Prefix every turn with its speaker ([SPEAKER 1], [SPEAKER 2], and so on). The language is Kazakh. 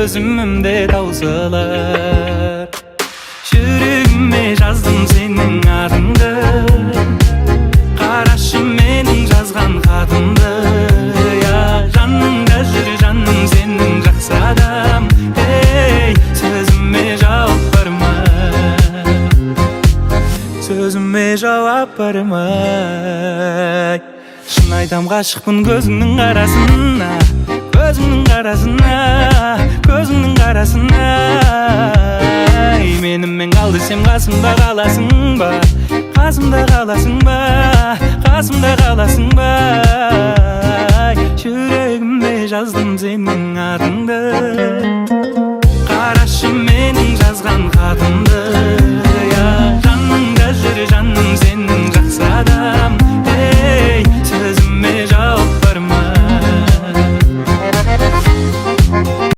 [SPEAKER 1] Төзімім де таусылар. Жүрегіме жаздым сенің атыңды, қарашы менің жазған хатымды. Я, жаныңда жүр жаным сенің жақсы адам. Ей, сөзіме жауап бар ма? Сөзіме жауап бар ма? Шын айтам, ғашықпын көзіңнің қарасына, көзіңнің қарасына, көзіңнің қарасына. Ай, менімен қал десем, қасымда қаласың ба? Қасымда қаласың ба? Қасымда қаласың ба? Ай, жүрегіме жаздым сенің атыңды, қарашы менің жазған хатымды.